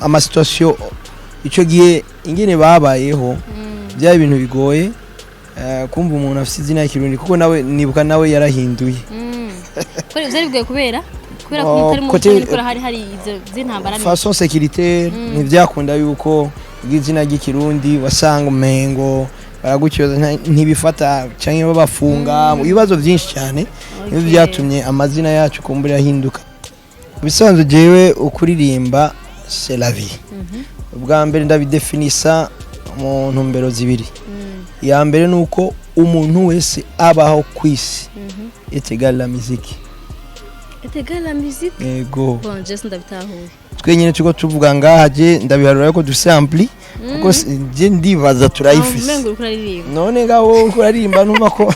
Ama situation icyo gihe ingene babayeho byari ibintu bigoye, kumva umuntu afite izina ry'ikirundi, kuko nawe nibuka nawe yarahinduye. Ko vyari bigoye kubera ko Oh, mutari mu kubera hari izo z'intambara. Façon sécuritaire, ntibyakunda yuko izina ry'ikirundi, wasanga umengo baragukiyoza, ntibifata canke babafunga, ibibazo byinshi cyane. Nibyo byatumye amazina yacu kumbura ahinduka. Bisanzwe jewe ukuririmba, c'est la vie. Ubwa mbere ndabidefinisa mu ntumbero zibiri. Iya mbere ni uko umuntu wese abaho ku isi est égal la musique. Est égal la musique? Yego. Bon, je sindabitahuye. Twe nyine turiko tuvuga ngaha, je ndabiharura ko dufise ampli, kuko je ndibaza turayifise. Umengo uriko uraririmba. None ngaho uriko uraririmba, numva ko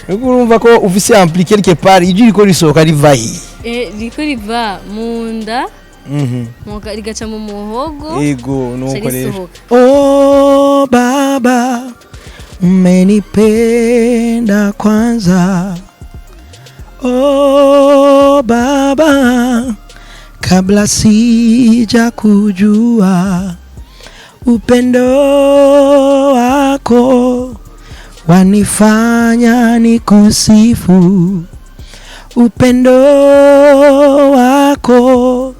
uriko urumva ko ufise ampli quelque part, ijwi riko risohoka riva he? Riko riva mu nda, rigaca mu muhogo. Yego, nuko rica rero. Risohoka. Oh Baba, umenipenda kwanza. Oh Baba, kabla sija kujua, upendo wako wanifanya nikusifu, upendo wako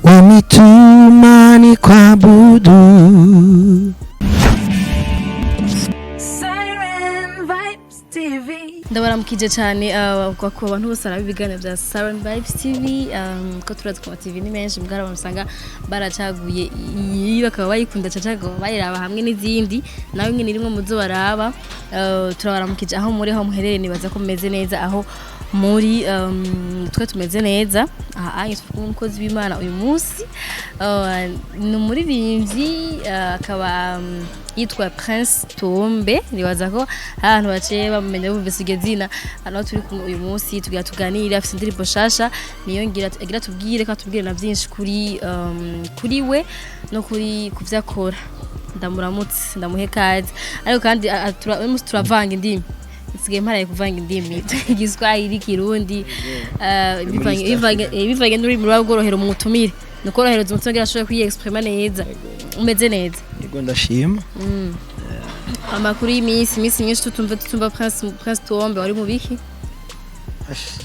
wanituma nikuabudu. Siren Vibes TV. Ndabaramukije cyane, ku bantu bose araba ibiganiro bya Siren Vibes TV, ko turazi ku ma TV ni menshi, mbwara abantu usanga baracaguye iyi bakaba bayikunda cyane, bayiraba hamwe n'izindi, nawe nyine rimwe mu zo baraba. Turabaramukije aho muri, aho muherereye. Nibaza ko mumeze neza aho muri. Twe tumeze neza. Aha anye turi kumwe n'umukozi w'Imana uyu munsi. Ni umuririmbyi, akaba yitwa Prince Tuombe. Nibaza ko hari abantu baciye bamumenya bumvise iryo zina. Hano turi kumwe uyu munsi tugira tuganire, afite indirimbo shasha, niyo ngira agira tubwire, ko atubwire na byinshi kuri we no kuri kuvyo akora. Ndamuramutse, ndamuhe kaze, ariko kandi uyu munsi turavanga indimi. Nsigaye mparaye kuvanga indimi, Igiswahili, Kirundi, bivanye n'ururimi ruba rworohera umutumire, ni ukorohereza umutumire kugira ashobore kwiyexprima neza. Umeze neza? Yego, ndashima. Amakuru y'iminsi, iminsi myinshi tutumva Prince Tuombe, wari mu biki?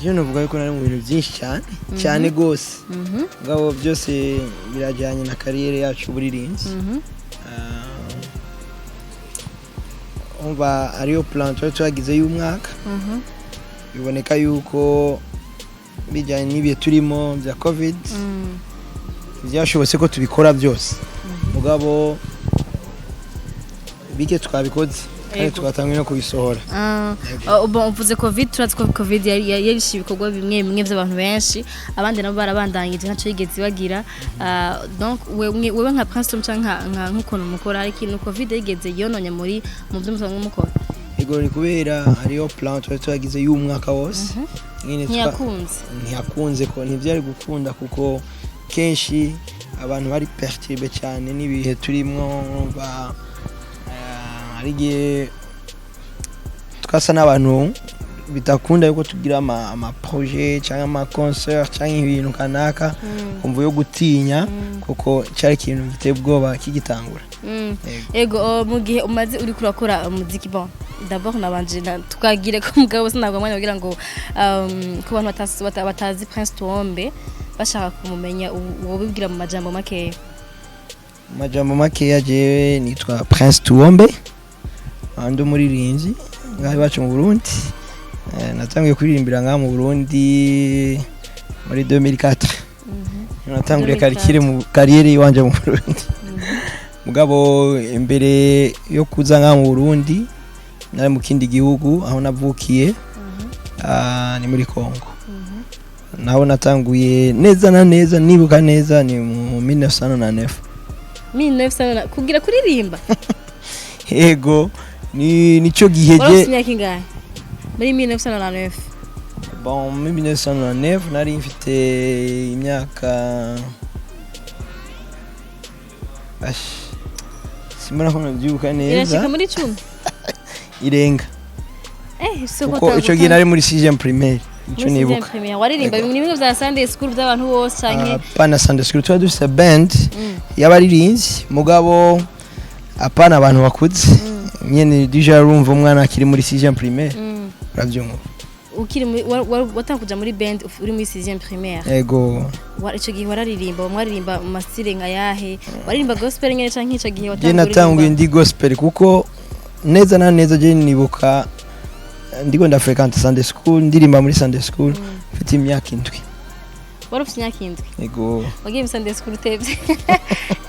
Iyo novuga yuko nari mu bintu byinshi cyane cyane gose, ngabo byose birajyanye na carrière yacu y'uburirimbyi. Umva, ariyo plan twari twagize y'umwaka, biboneka yuko bijyanye n'ibihe turimo bya COVID byashobotse ko tubikora byose, mugabo bike twabikoze kandi twatangiye no kubisohora. Ah, bon, uvuze COVID, turazi ko COVID yarishe ibikorwa bimwe bimwe by'abantu benshi, abandi nabo barabandanyije ntaco yigeze bagira. Donc wewe nka Prince Tom canke nk'ukuntu mukora, hari ikintu COVID yigeze yononye mu byo musanzwe mukora? Ego, ni kubera hariyo plan twari twagize y'umwaka wose nyine. Ntiyakunze. Ntiyakunze, ko ntibyari gukunda, kuko kenshi abantu bari perturbé cyane n'ibihe turimwo. Ba hari igihe twasa n'abantu bidakunda yuko tugira ama projet cyangwa ama concert cyangwa ibintu kanaka, kumva yo gutinya, kuko cyari ikintu giteye ubwoba kigitangura. Yego. Ego, mu gihe umaze uriko urakora umuziki, bon, d'abord nabanje twagire ko mugabo sinabwo mwanya kugira ngo ku bantu batazi Prince Tuombe bashaka kumumenya, wobibwira mu majambo makeya. Mu majambo makeya, jewe nitwa Prince Tuombe, ndi umuririmbyi ngaha iwacu mu Burundi. Natanguye kuririmbira ngaha mu Burundi muri 2004. Natanguriye 2004. Karikire mu carrière iwanje mu Burundi, mugabo imbere yo kuza ngaha mu Burundi nari mu kindi gihugu aho navukiye, ni muri Congo. Naho natanguye neza na neza, nibuka neza, ni mu 1999. 1900 kugira kuririmba? Yego, ni nico gihe. Wari ufite Je imyaka ingahe muri 1999? Bon, muri 1999 nari mfite imyaka, ash, simbona ko nabyibuka neza. Irashika muri 10? Irenga. Soko. Kuko ico gihe nari muri 6e primaire. Ico nibuka. Primaire waririmba Ego. ni bimwe vya Sunday school by'abantu bose canke? Apana Sunday school, tuba dufise band y'abaririmbyi, mugabo apana abantu bakuze nyene. Déjà urumva umwana akiri muri 6e primaire, uravyumva. Ukiri muri watanguye kuja muri band uri muri 6e primaire? Ego. Ico gihe wararirimba, mwaririmba mu ma style nka yahe? Waririmba gospel nyene canke ico gihe Je watanguye natanguye kuririmba? ndi gospel, kuko neza na neza je nibuka ndiko nda fréquente Sunday school, ndirimba muri Sunday school mfite imyaka 7. Wari ufite imyaka 7? Ego. Wagiye muri Sunday school utevye,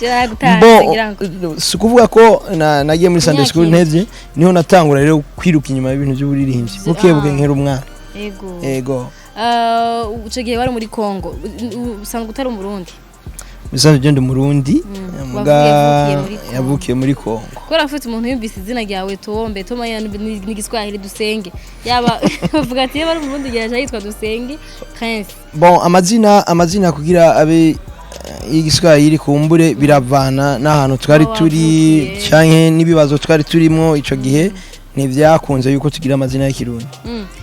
je naragutanze ngira ngo Bon, si ukuvuga ko nagiye muri Sunday Imyaka school 7. ntevye, niho natangura rero kwiruka inyuma y'ibintu by'uburirimbyi buke buke nkera umwana. Ego. Ego. Ico gihe wari muri Congo, usanzwe utari umurundi? Musanzwe je ndi umurundi, muga Wavukiye muri Congo. Yavukiye muri Congo. Kubera afite umuntu yumvise izina ryawe Tombe, Toma ni Giswahili, Dusenge, yaba bavuga ati yaba ari umurundi yaje yitwa Dusenge Prince. Bon, amazina kugira abe y'igiswahili kumbure biravana n'ahantu twari Aho turi wavukiye. canke n'ibibazo twari turimo ico gihe. Ntivyakunze yuko tugira amazina y'ikirundi.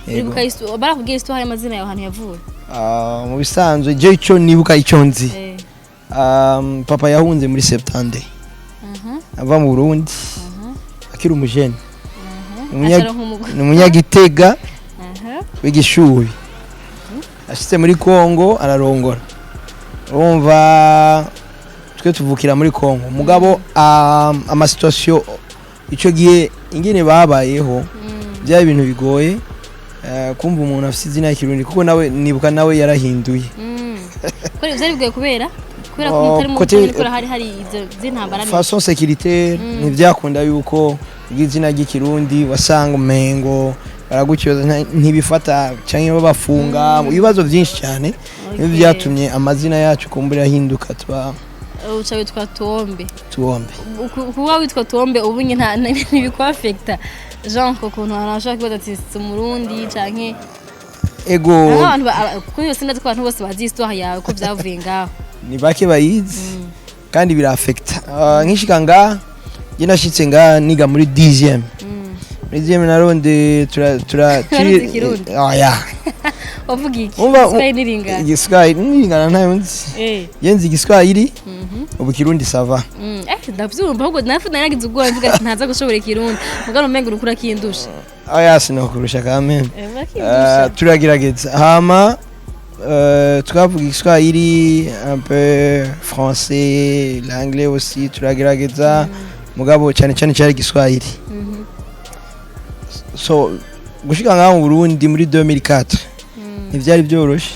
Yego. Uribuka barakubwiye histoire y'amazina yawe ahantu yavuye? Ah, mu bisanzwe je ico nibuka, ico nzi, papa yahunze muri septante ava mu Burundi akiri umujene. Acaronka umugore. Ni umunyagitega w'igishubi. Ashitse muri Congo ararongora. Urumva twe tuvukira muri Congo, mugabo ama situation ico gihe ingene babayeho byari ibintu bigoye, kumva umuntu afite izina y'ikirundi, kuko nawe nibuka nawe yarahinduye. Ko vyari bigoye kubera ko Oh, mutari mu kubera hari izo z'intambara façon sécuritaire ntibyakunda yuko izina ry'ikirundi, wasanga umengo baragukibaza ntibifata canke babafunga, ibibazo byinshi cyane. Nibyo byatumye amazina yacu kumbura ahinduka tuba Uca witwa Tombe. Tuombe. Kuba witwa Tombe ubu nye nta ntibikwaffecta genre ukuntu abantu bashobora kwibaza ati si umurundi canke Ego. Abantu kuko yose ndazi ko abantu bose bazi histoire yawe ko byavuye ngaho. Ni bake bayizi kandi biraffecta. Nkishika ngaha, je nashitse ngaha niga muri 10e, muri 10e naronde tura tura Waruzi Ikirundi? Oya. Wavuga iki? Umva, Iswahili n'iringana? Igiswahili n'ilingana ntayo nzi. Je nzi igiswahili, ubu kirundi ça va. Ndavyumva, ahubwo nafu naragize ubwoba mvuga ati ntaza gushobora ikirundi, mugabo umenga uriko urakindusha. Oya, sinokurusha kameme. Urakindusha. Turagerageza hama twavuga igiswahili, un peu français, l'anglais aussi turagerageza, mugabo cyane cyane cyari igiswahili. So gushika ngaho mu Burundi muri 2004 ntivyari byoroshe,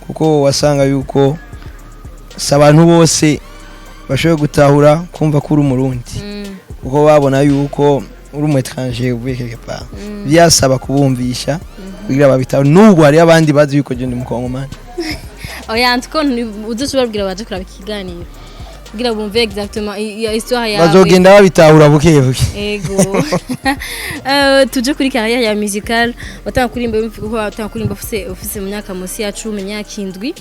kuko wasanga yuko si abantu bose bashoboye gutahura kumva ko uri umurundi, kuko babona yuko uri umu étranger uvuye quelque part. Byasaba kubumvisha kugira babitaho. N'ubu hariyo abandi bazi yuko je ndi umukongomani. Oya, en tout cas uzoshobora kubwira baje kuraba ikiganiro kugira bumve exactement iyo histoire yawe. Bazogenda babitahura buke buke. Ego. Tuje kuri carrière ya musicale. Watanga kuririmba, kuko watanga kuririmba ufise mu myaka munsi ya 10, imyaka 7.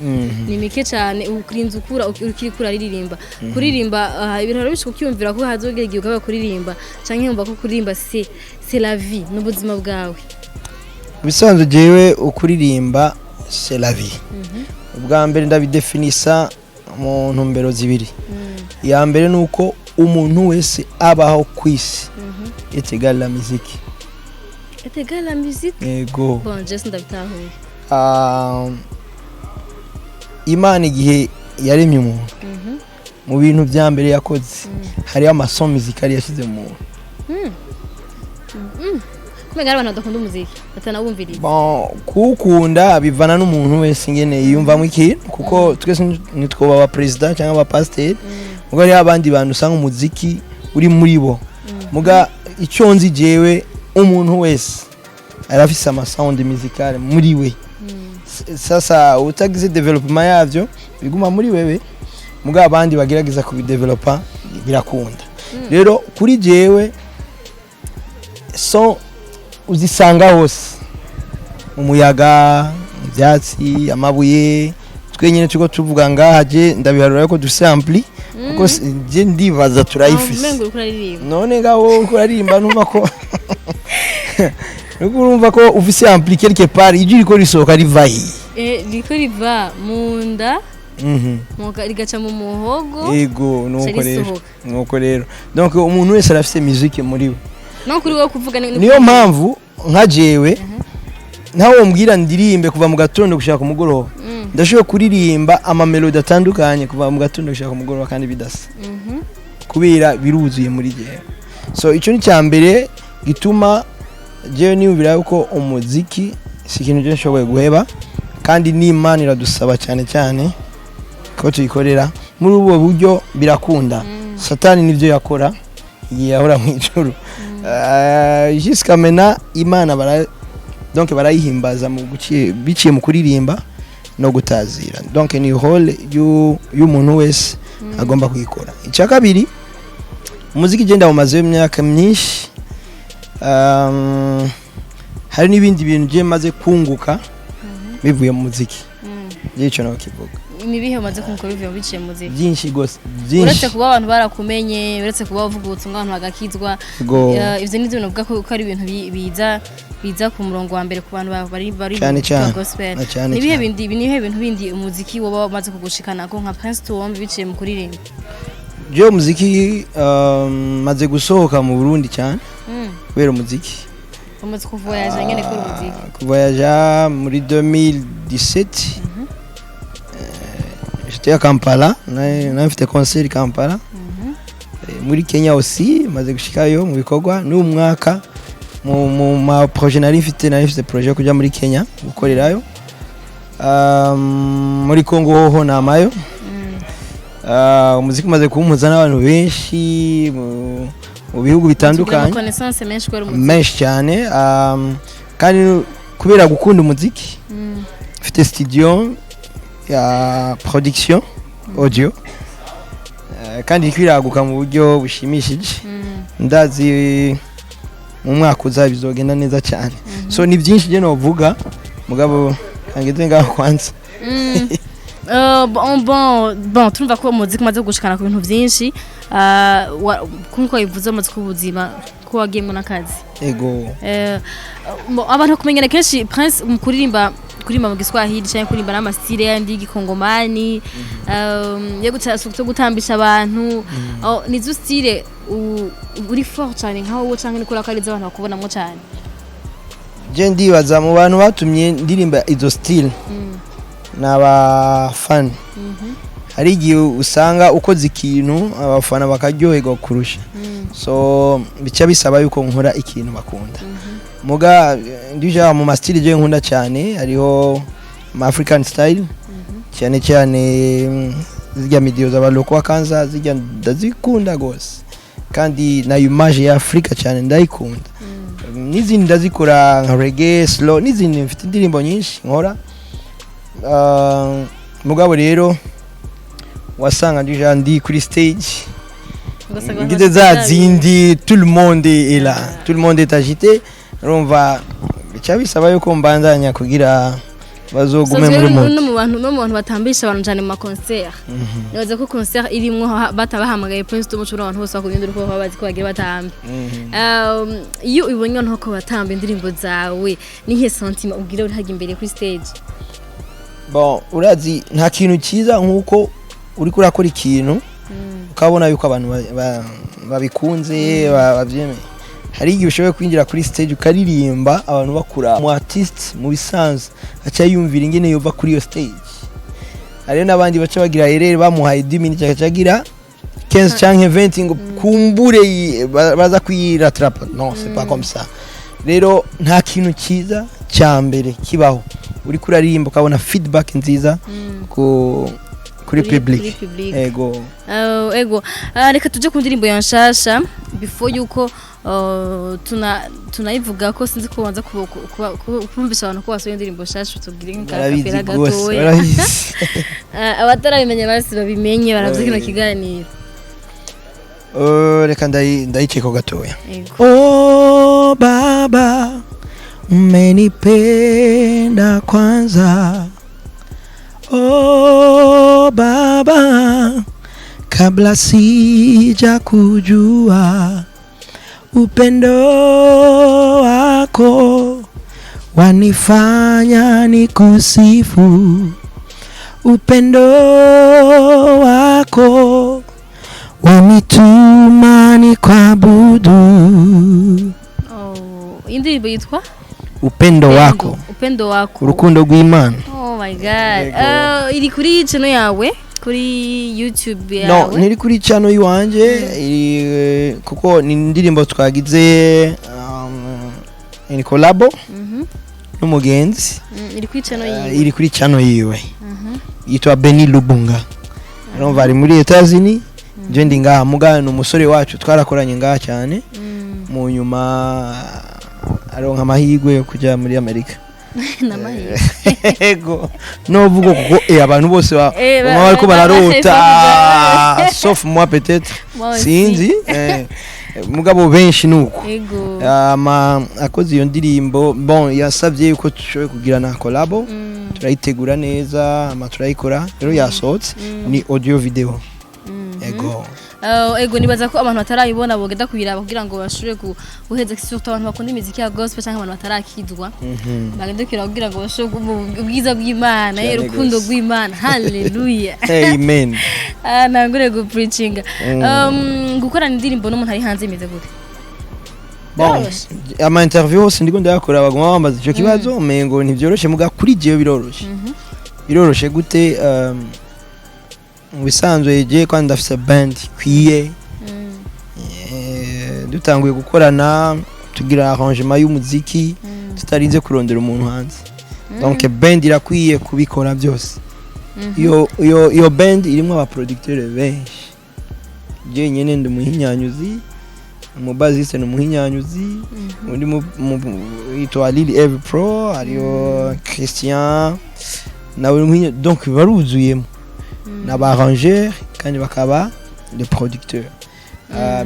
Ni mike cyane ukurinza ukura ukiri kuraririmba. Kuririmba, ibintu rero ukiyumvira ko hazogera igihe ukaba kuririmba canke yumva ko kuririmba c'est la vie, n'ubuzima bwawe? Bisanzwe jewe ukuririmba c'est la vie. Ubwa mbere ndabidefinisa mu ntumbero zibiri. Iya mbere ni uko umuntu wese abaho ku isi est égal la musique. Est égal la musique? Yego. Bon, je ndabitahuye. Ah, Imana igihe yaremye umuntu, mu bintu bya mbere yakoze hariho ama son musicale yashyize mu muntu. Kumenya hari abantu badakunda umuziki batanawumviriza. Bon, kuwukunda bivana n'umuntu wese ingene yiyumvamo ikintu, kuko twese ntitwoba aba perezida cyangwa abapasiteri, muga hariho abandi bantu usanga umuziki uri muri bo. Muga icyo nzi jewe, umuntu wese arafise ama sound musicale muri we. Sasa utagize développement yavyo biguma muri wewe, muga abandi bagerageza kubidevelopa birakunda. Rero kuri jewe son uzisanga hose, umuyaga, ibyatsi, amabuye. Twe nyine turiko tuvuga ngaha, je ndabiharura yuko dufise ampli, kuko je ndibaza turayifise. Umengo uriko uraririmba. None ngaho uriko uraririmba, numva ko Nuko urumva ko ufise ampli quelque part, ijwi riko risohoka riva he? Riko riva mu nda, rigaca mu muhogo. Ego, nuko rero. Risohoka. Nuko rero, donc umuntu wese arafise musique muri we. No kuri wowe kuvuga Niyo mpamvu nka jewe ntawe wombwira ndirimbe kuva mu gatondo gushaka ku mugoroba, ndashoboye kuririmba ama mélodies atandukanye kuva mu gatondo gushaka ku mugoroba kandi bidasa, kubera biruzuye muri jewe. So icyo ni cya mbere gituma jewe niyumvira yuko umuziki si ikintu je nshoboye guheba, kandi n'Imana iradusaba cyane cyane ko tuyikorera muri ubwo buryo. Birakunda. Satani nibyo yakora igihe yahora mu ijuru. Jusqu'à maintenant Imana bara donc barayihimbaza mu biciye mu kuririmba no gutazira. Donc ni rôle y'umuntu wese agomba kuyikora. Icya kabiri, umuziki genda umaze imyaka myinshi, hari n'ibindi bintu je maze kunguka bivuye mu muziki. Icyo nawe kivuga. Ni ibihe umaze kunguka bivuye biciye mu muziki? Byinshi gose. Uretse Byinshi. kuba abantu barakumenye, uretse kuba uvuga ubutumwa abantu bagakizwa, Go. Ivyo ni byo navuga ko ari ibintu biza ku murongo wa mbere ku bantu bari Cyane mu cyane. gospel. Na cyane Nibihe cyane. bindi, nibihe bintu bindi umuziki woba umaze kugushikana ko nka Prince Tuwombe biciye mu kuririmba? Jewe umuziki, maze gusohoka mu Burundi cyane kubera umuziki. Umaze kuvoyaja nyene kuri umuziki. Kuvoyaja muri 2017, j'étais à Kampala, nari mfite concert i Kampala. Muri Kenya aussi maze gushikayo mu bikorwa. N'uyu mwaka mu ma projet nari mfite projet yo kuja muri Kenya gukorerayo. Muri Congo hoho namayo. Umuziki umaze kumpuza n'abantu benshi mu bihugu bitandukanye. Connaissance menshi kubera umuziki. Menshi cyane, kandi kubera gukunda umuziki mfite studio ya production audio, kandi iriko iraguka mu buryo bushimishije. Ndazi mu mwaka uza bizogenda neza cyane. So ni byinshi je novuga, mugabo kangeze ngaho kwanza. Bon, turumva ko umuziki umaze gushikana ku bintu byinshi. Nkuko bivuze, umuziki w'ubuzima ko wagiyemo n'akazi. Ego. Abantu bakumenyera kenshi Prince mu kuririmba mu Giswahili cyangwa kuririmba n'ama style yandi y'igikongomani, yo yo gutambisha abantu. Oh, nizo style uri fort cyane nka wowe, cyangwa ni kubera ko arizo abantu bakubonamo cyane? Je ndibaza mu bantu batumye ndirimba izo style ni abafana. Hari igihe usanga ukoze ikintu abafana bakaryoherwa kurusha, so bica bisaba yuko nkora ikintu bakunda. Muga ndija mu ma style je nkunda cyane, hariho ama African style cyane cyane, zirya midiyo z'abaloko kanza, zirya ndazikunda gose, kandi na image ya Afrika cyane ndayikunda. N'izindi ndazikora nka reggae, slow n'izindi. Mfite indirimbo nyinshi nkora. Mugabo rero wasanga ndija ndi kuri stage, Ugasanga abantu ngize za bafite zindi, tout le monde est là, tout le monde est agité. Urumva bica bisaba yuko mbandanya kugira bazogume Sanzwe muri no moto. no mu bantu batambisha abantu cyane mu ma concert. Nibaza ko concert irimwo batabahamagaye Prince Tumu, abantu bose bakubindura uko baba bazi ko bagiye batamba. Iyo ubonye abantu ko batamba indirimbo zawe, nihe sentiment ugira uri hajya imbere kuri stage? Bon, urazi nta kintu cyiza nkuko uriko urakora ikintu ukabona yuko abantu babikunze, bavyemeye. Hari igihe ushoboye kwinjira kuri stage ukaririmba abantu bakura. Mu artiste mu bisanzwe aca yumvira ingene yova kuri iyo stage. Hariyo n'abandi baca bagira erreur, bamuhaye 10 minutes agaca agira 15 canke 20 ngo kumbure baza kuyirattrapa. Non, c'est pas comme ça. Rero nta kintu cyiza cya mbere kibaho uriko uraririmba ukabona feedback nziza ku kuri public. Kuri public. Ego. Ego. Reka tuje ku ndirimbo ya nshasha before yuko tunayivuga ko sinzi ko banza kumvisha abantu ko wasohoye indirimbo nshasha, tubwire Barabizi nk'akapera rwose. gatoya. Barabizi. Abatarabimenya basi babimenye, baravye kino kiganiro. Reka ndayiceko gatoya. Ego. Oh Baba, umenipenda kwanza. Oh Baba, kabla sija kujua upendo wako. Wanifanya nikusifu, upendo wako wanituma nikuabudu. Oh, indirimbo yitwa Upendo wako. Upendo wako. Urukundo rw'Imana. Oh my God. Yego. Iri kuri channel yawe, kuri YouTube No, yawe? ntiri kuri channel yiwanje iri, kuko ni indirimbo twagize in collabo n'umugenzi. Iri kuri channel yiwe? Iri kuri channel yiwe, yitwa Benny Lubunga. Urumva ari muri Etats-Unis, je ndi ngaha, muga ni umusore wacu twarakoranye ngaha cyane. Mu nyuma aronka amahirwe yo kujya muri Amerika. N'amahirwe. Ego, novuga kuko abantu bose bama bariko bararota, sauf moi peut-être. Moi aussi. Sinzi, mugabo benshi nuko. Ama akoze iyo ndirimbo, bon, yasabye yuko dushoboye kugira na collabo. Turayitegura neza, ama turayikora, rero yasohotse. Ni audio video. Ego. Ego, nibaza ko abantu batarayibona bogenda kuyiraba kugira ngo bashobore guheza, surtout abantu bakunda imiziki ya gospel cyangwa abantu batarakizwa, bagende kuyiraba kugira ngo bashobore kumva ubwiza bw'Imana, Cyane urukundo gose. rw'Imana. Haleluya. Amen. Ah, ntangure gupreachinga. Gukorana indirimbo n'umuntu ari hanze imeze gute? Bon, Biroroshe? ama interview hose ndiko ndayakora baguma bambaza ico kibazo, umengo ntivyoroshe, muga kuri jewe biroroshe. Biroroshe gute? Mu bisanzwe je kandi ndafise band ikwiye. Dutanguye gukorana, tugira arrangement y'umuziki tutarinze kurondera umuntu hanze. Donc band irakwiye kubikora byose. Iyo band irimo aba producteur benshi. Je nyene ndi umuhinyanyuzi, umubaziste ni umuhinyanyuzi, undi yitwa Lily Eve Pro, hariyo Christian nawe ni donc baruzuyemo, n'aba arrangeur kandi bakaba le producteur.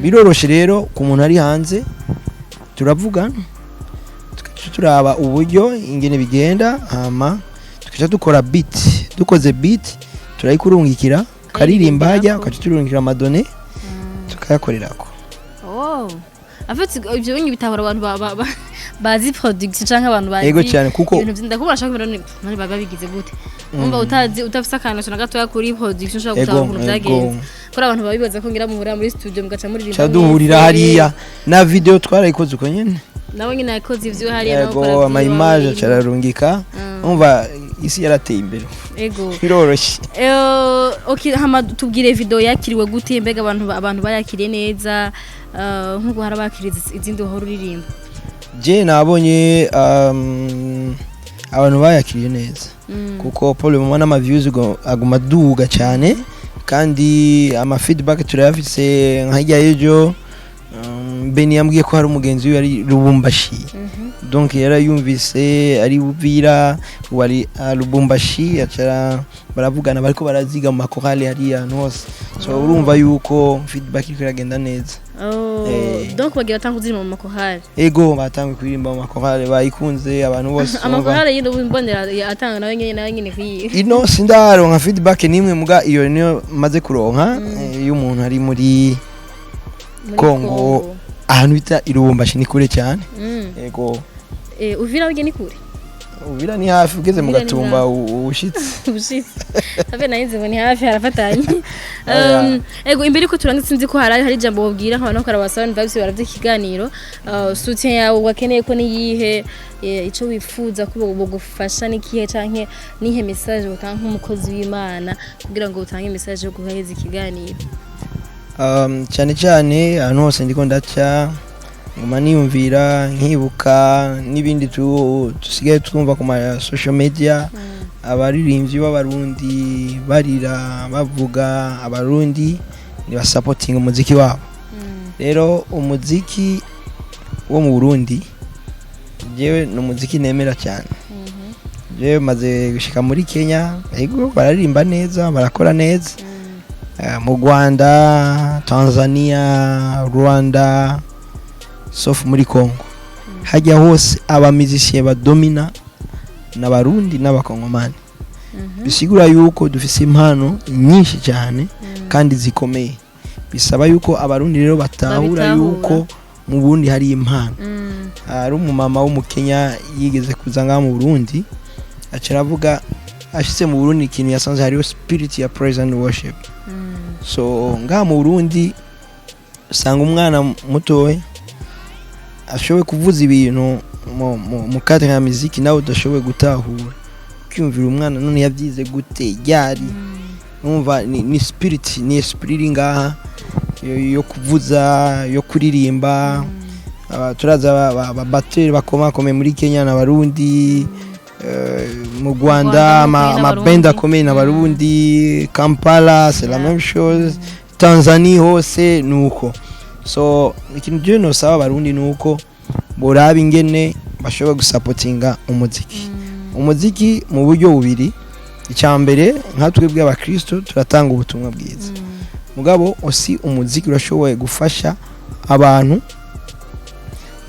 Biroroshe rero ku muntu ari hanze, turavugana, tugaca turaba uburyo ingene bigenda, hama tugaca dukora beat. Dukoze beat turayikurungikira, ukaririmba hajya, ugaca turungikira ama données, tukayakorerako. Oh. En fait, ibyo bintu bitahura abantu bazi production canke abantu bazi Yego cyane, kuko ibintu ndakubona ashaka kumenya none baba babigize gute. Umva, utazi, utafise akantu na gatoya kuri production, ushobora gutahura ukuntu byagenze. Kuri abantu babibaza ko ngira muhurira muri studio mugaca muririmba ca duhurira mwese. Hariya na video twarayikoze uko nyene. Nawe nyine yakoze ivyo hariya, nawe Yego, ukora ama ivyiwe, image wawe. cararungika. Umva, isi yarateye imbere. Biroroshye. Okay, hama tubwire, video yakiriwe gute? Mbega abantu bayakiriye neza, nkuko hari abakiriye izindi uhora uririmba? Je nabonye abantu bayakiriye neza, kuko pour le moment n'ama views aguma aduga cyane, kandi ama feedback turayafise. Nka hirya y'ejo, Beni yambwiye ko hari umugenzi we ari Lubumbashi, donc yarayumvise ari Uvira, ubu ari a Lubumbashi, acara baravugana, bariko baraziga mu makorale hariya ahantu hose. So urumva yuko feedback iriko iragenda neza. Oh, donc bagira batanga kuziririmba mu makorale? Ego, batanguye kuririmba mu makorale, bayikunze abantu bose urumva. Amakorale yino mbonera atanga nawe nyene kuyiga. Ino sindaronka feedback nimwe, muga iyo niyo maze kuronka, y'umuntu ari muri Muri Congo. Ahantu bita i Lubumbashi ni kure cyane. Ego. Uvira burya ni kure? Uvira ni hafi, ugeze mu Uvira ni Gatumba hafi. ushitse. Ubushitse abe narinzi ngo ni hafi, harafatanye. Oya. Ego, imbere ko turangiza, sinzi ko hari ijambo wobwira nk'abantu bakora ba Sound Vibes baravye ikiganiro. Soutien yawe wakeneye ko niyihe? Ico wifuza ko bogufasha nikihe, canke nihe message utanga nk'umukozi w'Imana kugira ngo utange message yo guheza ikiganiro? Cyane cyane ahantu hose ndiko ndaca, nguma niyumvira, nkibuka n'ibindi dusigaye twumva ku ma social media, abaririmbyi b'Abarundi barira bavuga Abarundi nibasapotinga umuziki wabo. Rero umuziki wo mu Burundi, jewe ni umuziki nemera cyane. Jewe maze gushika muri Kenya, ego bararirimba neza, barakora neza. Mu Rwanda, Tanzania, Rwanda, sauf muri Congo, hajya hose abamizisiye badomina n'Abarundi n'Abakongomani. Bisigura yuko dufise impano nyinshi cyane kandi zikomeye. Bisaba yuko Abarundi rero batahura Babitahura. yuko mu Burundi hari impano. Ari umumama w'umukenya yigeze kuza ngaha mu Burundi, aca aravuga ashitse mu Burundi ikintu yasanze hariho spirit ya praise and worship. So ngaha mu Burundi usanga umwana mutoya ashoboye kuvuza ibintu mu cadre ya muziki nawe udashoboye gutahura, kwiyumvira umwana none yabyize gute, ryari? Numva ni spirit, ni esprit iri ngaha yo kuvuza, yo kuririmba. Turaza ababateri bakomakomeye muri Kenya n'Abarundi, mu Rwanda Rwanda n'Abarundi. Amabenda akomeye n'Abarundi, Kampala c'est la même chose, Tanzania hose nuko. So ikintu je nosaba Abarundi nuko boraba ingene bashobora gusapotinga umuziki mu buryo bubiri. Icya mbere, nka twebwe abakristo turatanga ubutumwa bwiza, mugabo osi umuziki urashoboye gufasha abantu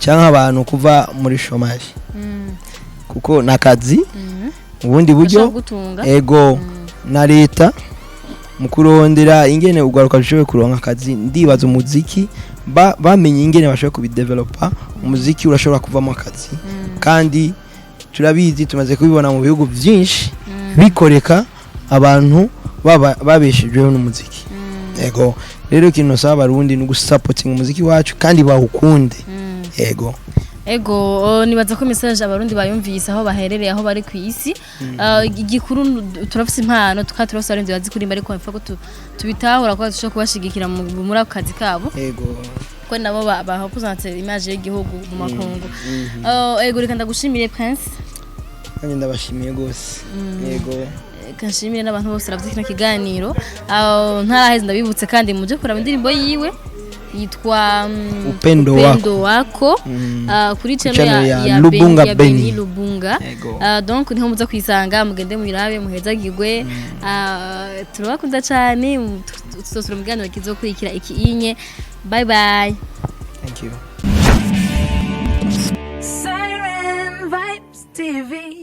cyangwa abantu kuva muri chômage, kuko ni akazi mu bundi buryo. Bashobora gutunga. Ego, na leta mu kurondera ingene urwaruka rushoboye kuronka akazi, ndibaza umuziki bamenye ingene bashoboye kubidevelopa, umuziki urashobora kuvamo akazi. Kandi turabizi, tumaze kubibona mu bihugu byinshi bikoreka, abantu babeshejweho n'umuziki. Ego, rero ikintu nosaba Abarundi ni ugusapotinga umuziki wacu kandi bawukunde. Ego. Ego, nibaza ko message Abarundi bayumvise aho baherereye, aho bari ku isi. Igikuru turafise impano, tukaba turafise Abarundi bazi kuririmba, ariko bipfa ko tubitahura ko dushobora kubashigikira muri ako kazi kabo, ko nabo barepresente image y'igihugu mu makungu. Ego, reka ndagushimire, Prince. Nanjye ndabashimiye rwose, yego. Reka nshimire n'abantu bose baravye kino kiganiro. Ntaraheze, ndabibutse kandi muje kuraba indirimbo yiwe yitwa Upendo Wako. Upendo Wako, kuri channel channel ya, ya ya Lubunga ya Beni Beni. Lubunga. Ego. Donc niho muza kwisanga, mugende muyirabe, muhezagirwe. Turabakunda cyane, tuzosubira mu kiganiro kizokurikira iki inye. Bye bye. Thank you. Siren Vibes TV.